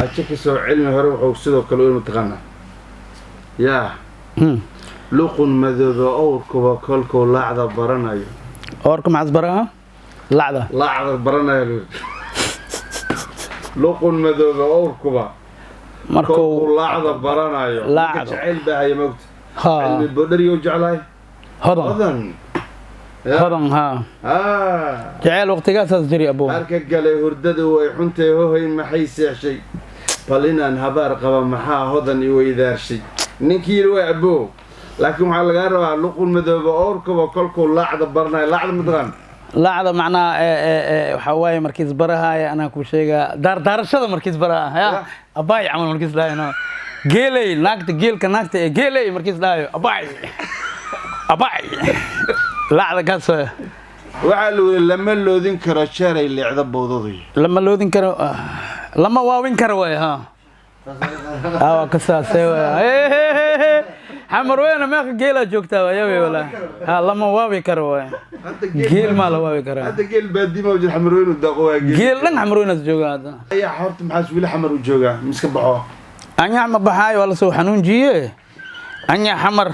Aja kasoo cilmi hore wuxuu sidoo kale u mataqaanaa yaa luqun madoobe owrkuba kolkuu laacda baranayo. Oorka maxaas baraha? Lacda. Laacda baranayo lu luqun madoobe owrkuba markuu kolkuu laacda baranayo. Laacdo. Ninka jacayl baa haya, mogta? Ha. Cilmi bodhariyo jeclahay. Hodan. Hodan. Ya. Hodan, ha. Ah. Jaceyl waqtigaasaas jiri, abo. Harka galay hurdadu way xuntay, hohay maxay seexshay, bal inaan habaar qaba maxaa hodan i weydaarshay. Ninkii yidhi waa abo, laakiin waxaa lagaa rabaa luqun madoobe owrkaba kolkuu laacda baranayo. Laacda mataqaan? Lacda macnaha ee waxaa waaye markiis barahaaya, anaa ku sheegaa, daardaarashada markiis baraha ya. Ya. Abaay camal markiis dhahayo, no geeley naagta, geelka naagta ee geeley markiis dhahayo, abaay abaay, lacda kaas waay. Waxaa la yidhi lama loodin karo jeeray leecda bowdadu. Lama loodin karo, lama waawin karo waay. Ha ha, waa kasaasee waay. Xamar weyna meeqa geelaa joogtaa? Waa yabe walaa. Ha, lama waawi karo waay. Hadda Geel maa la waawi karaa? Hadda geel baadima jir, xamarweynu daaqo waa geel. Geel dhan xamar weynaas jooga hadda. Ayaa horta maxaas weli xamar u joogaa miska baxo? Anyax ma baxaayo, waa lasoo xanuunjiye. Anyax xamar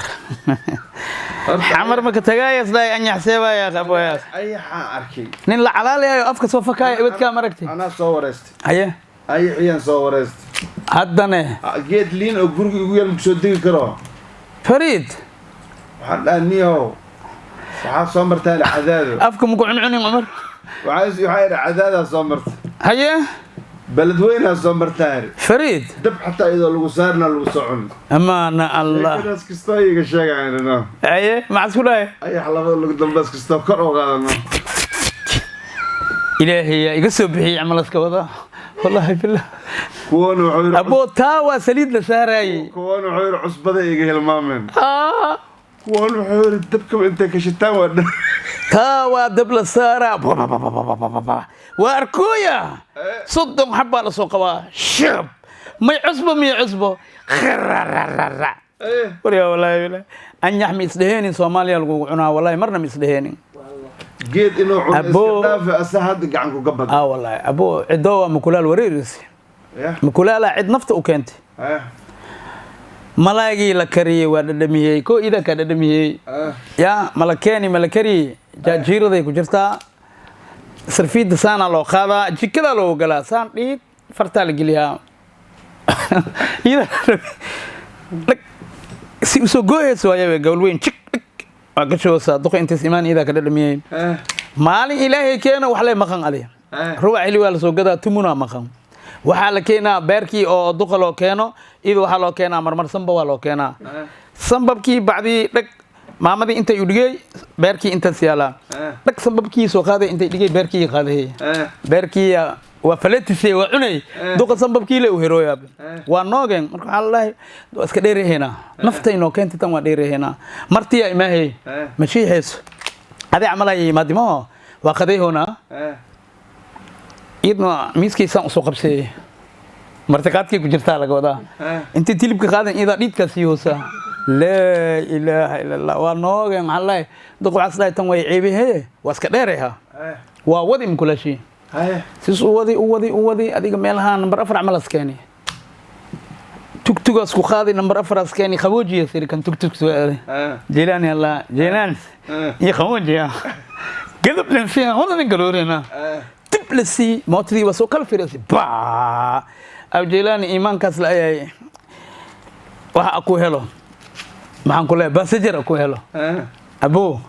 xamar maka tagaayas dhahay. Anyax seebaaya qaboyaas. Ayaxaan arkay. Nin la calaalayayo afka soo fakaaya ibadkaa maragtay. Anaa soo wareystay. Haye. Ayaxiyaan soo wareystay. Haddane? Ah, geed liin oo guriga igu yaal maku soo degi karo. Fariid. Waxaan dhaha, niyahow, waxaa soo martaan Cadaado. Afka maku cuncunin, Cumar. Waxaa idhi Cadaadaa soo marta. Haye. Beledweynaa soo martaan. Fariid. Dab xataa iyadoo lagu saarna lagu soo cuni. Amaana Allah. Sheekadaas kastoo iga sheegayno. Haye, maxaad isku dhahay? Ayax labada lagu dambaas kastoo kor u qaadano. Ilaahay yaa iga soo bixiyey camalaska wada, wallaahi billah. Kuwan wuxuu yidhi Aboo, taa waa saliid la saaraayey. Kuwan wuxuu yidhi cusbada iga hilmaameen. Ah. Kuwan wuxuu yidhi dabkaba intay ka shitaan waa dhan. Taa waa dab la saaraa, waa arkooya, 30 xabbaa la soo qabaa, shab may cusbo miyo cusbo kharararara. Waryaa, wallaahi billah, anyax ma isdheheenin Soomaaliya lagugu cunaa, wallahi marna ma isdheheenin. Geed inuu cuno iska Aboo. dhaafe, asa hadda gacan kuga bad. Ah, wallaahi aboo, cidoo waa mukulaal wareerisi. Ya. Mukulaalaa cid nafta u keentay. Malaygii la kariyey waa dhadhamiyey, ko idankaa dhadhamiyey. Ya mala keeni, mala kariyey, jaajiiraday ku jirtaa, sarfiidda saanaa loo qaadaa, jikadaa loogu galaa, saan dhiid fartaa la geliyaa. Iyada dhag si usoo gooyaysa waayabe, gawl weyn jig dhig waa gashoosa duqa intays imaan iyadaa ka dhadhamiyey. Maalin Ilaahay keeno wax lay maqan adi. Rubac hili waa lasoo gadaa, tumunaa maqan. Waxaa la keenaa beerkii oo duqa loo keeno, iyada waxaa loo keenaa marmar samba waa loo keenaa. Sambabkii bacdii dhag maamadii intay u dhigay, beerkii intaas yaalaa. Dhag sambabkii soo qaaday, intay dhigay, beerkii qaaday. Beerkii waa faletisay, waa cunay. Duqa sambabkii le u herooyaa. Waa noogeen. Marka waxaa la dhahay waa iska dheeraheynaa, naftay noo keentay tan, waa dheeraheynaa, martiyaa imaahey. Ma shiixayso adi camal ay yimaadimaho, waa qadayhoonaa. Iyadna miiskaysaan usoo qabseeyey, martiqaadkii ku jirtaa laga wadaa. Intay tilibka qaadan iyadaa dhiidkaa sii hoosaa. Laa ilaaha ila Allah, waa noogeen. Maxaa lahay duq waxaas dhahay, tan way ceebihee, waa iska dheerayha. Waa wadi mukulaashii. Sis u wadi, u wadi, u wadi, adiga meelaha number 4 camal as keeni, tugtugaas ku qaaday, number 4 as keeni, qaboojiya siri kan tugtug soo aaday. Jeylaani Allah Jeylaan iyo qaboojiya gadab lensiya hodan galoorena dib la sii mootadii waa soo kala fiirasay baa aw Jeylaani iimaankaas la ayay waxa ku helo, maxaan ku leeyahay, basajar ku helo. Abo,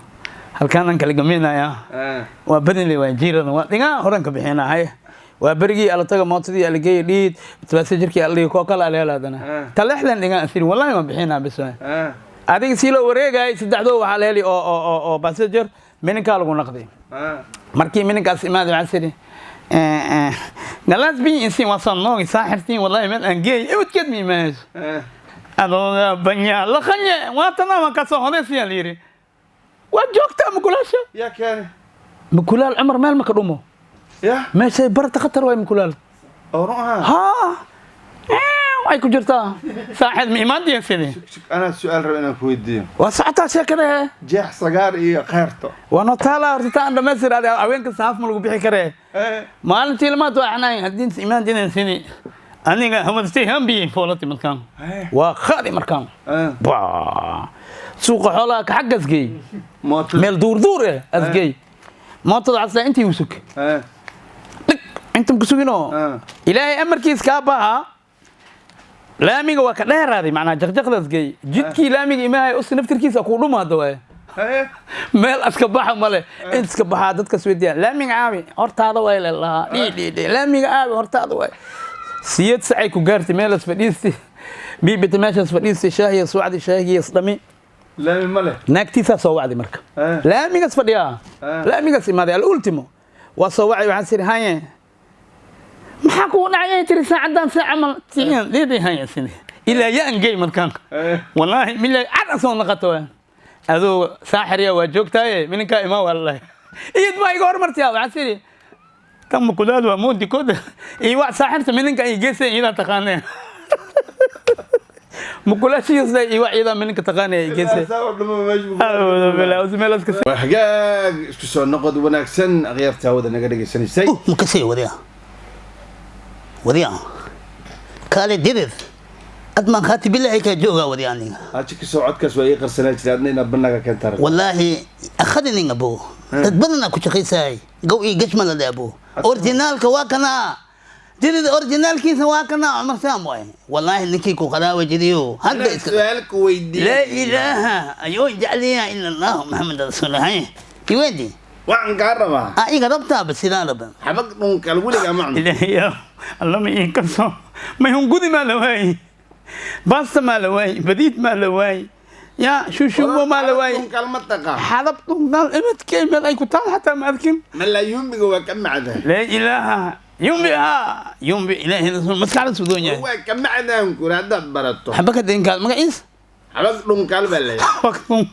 halkaanaan kala gaminayaa. Waa badinle, waa jiirada, waa dhigaa horan ka bixinaa. Haye, waa berigii ala taga mootadii alageeya dhiid basajarkii aldhigi koo kale alehela hadana. Talexdan dhigaa asiri, wallahi ma bixinaa bis waay. Adiga sii loo wareegayay saddexdoo waxaa la heli oo basajar mininkaa lagu naqday. Markii mininkaas imaaday waxaa siri galaas biyo insiin, waa soo noogi saaxirtiin, wallahi meel aan geey ebadkeed ma imaanayso. Adooga banyaa la qanye waatana waan kasoo hodaysiyaa la yidhi, waa joogtaa mukulaasha. Yaa keenay? Mukulaal Cumar meel maka dhumo. Ya. Meeshay barta khatar waay mukulaal. Oo run ahaa. Haa, way ku jirtaa saaxid ma imaantiya sidii. Anaa su-aal raba inaan ku weydiiyo. Waa socotaa sheekada. Jeex sagaar iyo kheyrto. Waa notaala horta taan dhamaystir adi, haweenka saaf ma lagu bixi karee. Maalintii lamaad waa xanaay haddii imaantinan sidii Aniga hamadstay hambiyey foolati markaan. Waa qaadi markaan. Baa. Suuqa xoolaha ka xaggas geey. Mootada. Meel duurduur eh asgeey. Mootada casla intii u sug. Dhig intan ku suginoo. Ilaahay amarkiis kaa baha. Laamiga waa ka dheeraaday macnaa jaqjaqdaas geey. Jidkii laamiga imahay usi naftirkiisa kuu dhumaada waaye. Meel aska baxa male, inta iska baxaa dadka isweydiiya laamiga caawi hortaada waay lalahaa dhii dhii dhii laamiga caawi hortaada waay. Siyad sacay ku gaartay meelas fadhiisti biibita meeshaas fadhiisti shaahiya soo wacdi shaahigiis dhami. Laami ma leh. Naagtiisaa soo wacdi marka. Laamigaas fadhiyaa. Laamigaas imaaday alultimo waa soo wacay, waxaan siri haye maxaa kugu dhacay tiri saacadan saa camal tiyan dhii haye sini ilaa yaan gey markaan. Wallaahi milaa cad soo noqoto waa adoo saaxiriya waa joogtaaye mininkaa imaa waa lalahay iyad baa iga hormartiya, waxaan siri tan makulaad waa moodi koda iyo wax saaxirta mininka ay geeseen iyadaa taqaanee makulaashiisna iyo wax iyadaa mininka taqaanee ay geeseen. Saa oo dhuma meesha Acuudu billah, meelaas ka Waa hagaag, isku soo noqod wanaagsan akhyaarta hawada naga dhegaysanaysay. Makasay wadiya wadiya kaale dirir admaan khaati billahi kaa joogaa wadiya aniga. Haji kasoo codkaas waa ii qarsanaa jira adna inaad bannaga keentaa rabto. Wallaahi akhadinin abo dad badanaa ku shaqaysahay gow iyo gashma la abo originaalka waa kanaa dirir originaalkiisa waa kanaa Cumar Saam waay wallaahi ninkii ku qaraawa jiriyo hadda iska Su-aal ku weydiiye. Laa ilaaha ayuu jecliyaa ila Allah Maxamed rasuulahay iweedi. Waxaan kaa rabaa. A iga rabtaa ba sidaan raba. Xabag dhunkal weligaa ma cuno? Ilaahay alla ma ii kaso mayhungudi maa la waayey, baasta maa la waayey, badiid maa la waayey, yaa shushubo maa la waayey. Dhunkal ma taqaa? Xalab dhunkaal ibadkee meel ay ku taal xataa ma arkin. Malaayuumiga waa ka macda. Laa ilaaha yumbi haa yumbi ilaahay rasuul maskaxda sudoon yahay. Waa ka macdaan kuri haddaad barato. Xabaka dhinkaal magaciis? Xabag dhunkal baa leeyahay.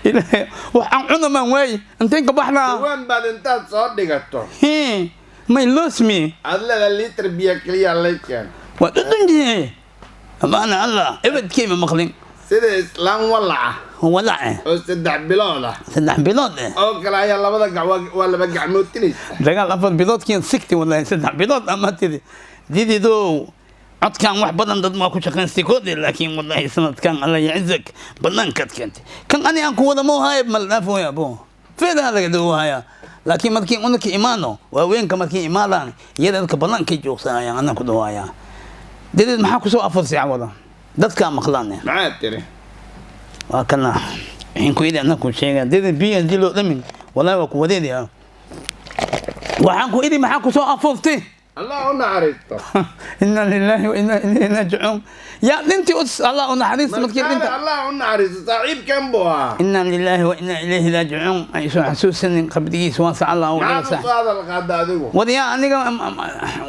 Ilaahay waxaan cuna maan waaye inteen ka baxnaa. Dhawaan baad intaad soo dhigato. Hee, may loos me. Aad leedahay liitar biyo keliya lay keen. Waa dhudhunjiye amaana allah ebadkeyma maqlin. Sida islaam walaca walace oo 3 bilood ah 3 bilood eh oo kale ayaa labada gac waa laba gacmootinaysa. Dagaal 4 biloodkiin sigti wallahi 3 bilood ama tidi dididow codkan wax badan dad maa ku shaqaystay koodii laakiin wallahi sanadkan alla yacizak banaankaad keentay kan ani aan ku wada moohaye mal dhaafooya abo feedaha laga dawahaya laakiin markii unaka imaano waaweenka markii imaadaan iyada dadka banaankay joogsanayaan anaan ku dhawaaya dideed maxaa kusoo afursay wada dadkaa maqlaan. Maxaad tiri? Waa kana waxaan ku idhi anaa ku sheegaa dideed biyo hadii loo dhamin wallahi waa ku wadeedaya waxaan ku idhi maxaa kusoo afuurtay? Allah u naxariisto. Inna lillahi wa inna ilayhi raajicuun yaa dhintii us Allah u naxariisto markii dhinta. Allah u naxariisto, saaxiibkan buu ahaa. Inna lillahi wa inna ilayhi raajicuun ay soo xasuusanin qabrigiisa waasa Allah u Maxaad dhigasa. U soo hadal qaada adigu? Wadayaa aniga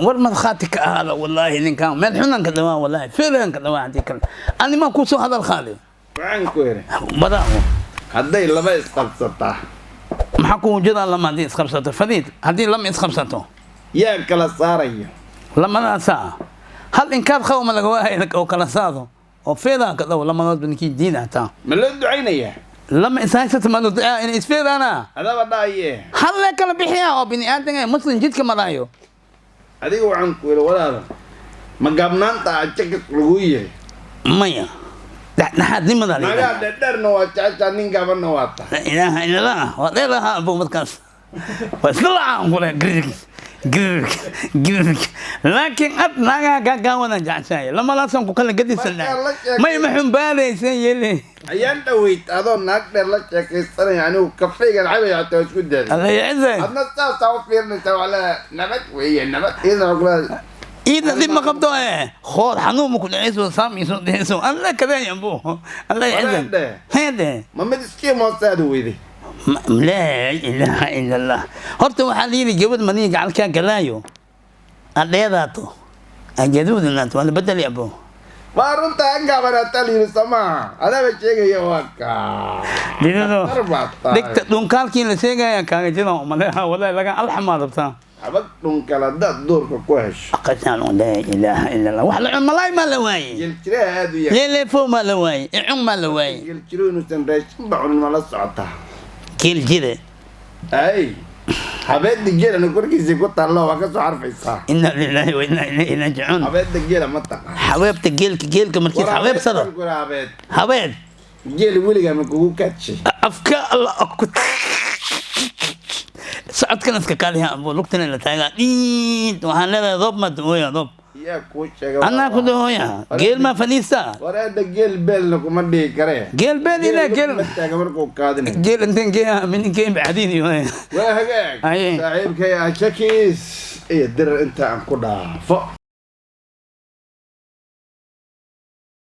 war markhaati ka ahaada wallaahi ninkan meel xunan ka dhawaa wallaahi feelan ka dhawaa hadii kale ani maa kusoo hadal qaaday. Waxaan ku idhi badaawo hadday laba isqabsataa maxaa ku wujadaa lama haddii isqabsato fadiid haddii lama isqabsato yaa kala saaraya? Lamadaasaa hal inkaad qawma laga waahay oo kala saado oo feedaa ka dhaw lamadoodba ninkii diin hataa. Ma loo ducaynayaa? Lama ishaysata ma ducaa inay isfeedaana. Adaba dhahaye. Hal lee kala bixiyaa oo bini aadan eh muslim jidka maraayo. Adiga waxaan ku idhi walaala ma gaabnaanta ajakas lagu yahay? Maya dhexdhexaadnimada la Nagaa yidhahdaa. Dherdherna waa jeceshaa nin gaabanna waa tahay. Laa ilaaha ila allah waa dheer ahaa abu markaas waa isla lacaan kule girirk girirk girirk laakiin ad naagaha gaagaawana jeceshahay lamadaasan ku kala gadisanaa. Markaa la sheekay- May ma xumbaadaysan yeli. Ayaan dhaweyd adoo naag dheer la sheekaysanaya anigu kafeygan cabaya xataa waa isku daaday. Alla yacizay. Adna saasaa u fiirinaysaa waa leedahay nabad weeye nabad iyadana waa kula. Iida dib ma qabto ee khoor xanuun ma ku dhacayso saamiso dhehayso alla kadaya bu alla yacizay. Walaadhe. Heede. Ma mid iskiim hoosaad weyday? Laa ilaaha ila allah horta waxaa la yidhi gabadh maniga gacalkaa galaayo adheedaato ajaduudanaat waa la bedeli abo. Waa runta an gaabanaataa la yidhi soo maaha adaaba sheegaya waa kaa Didado Khatar baad tahay. Dhegta dhunkaalkii la sheegaya kaaga jira umaleha wallahi laga alxamaa rabtaa. Xabag dhunkal haddaad duurka ku hesho. Qasaan laa ilaaha ila allah wax la cun malaay maa la waayey. Geljiraha aad u yar. Leeleefo maa la waayey icun maa la waayey. Geljiruhu inuusan raashin ba cunin ma la socotaa? Geel jire. Ay. Xabeedda geelana korkiisii ku taallo, waa ka soo xarfaysaa. Inna lillahi wa inna ilayhi raajicuun. Xabeedda geela ma taqaan? Xabeebta geelka, geelka markiis xabeebsada. Xabeed. Habeed. Geel weligaa ma kugu kaadshay? Afka alla ku socodkan iska kaaliha abu, lugtana la taagaa dhiid. Waxaan leedahay doob ma dooya doob. Yaa kuu sheega? Anaa ku dooya, geel ma fadhiista. Wareedda, geel beelna kuma dhihi karee. Geel beel ina geel. Ma taaga markuu kaadinayo. Geel inteen geeya min geen bacdiin. Waa hagaag. Aye. Saaxiibkay Ajakis iyo Dirir inta aan ku dhaafo.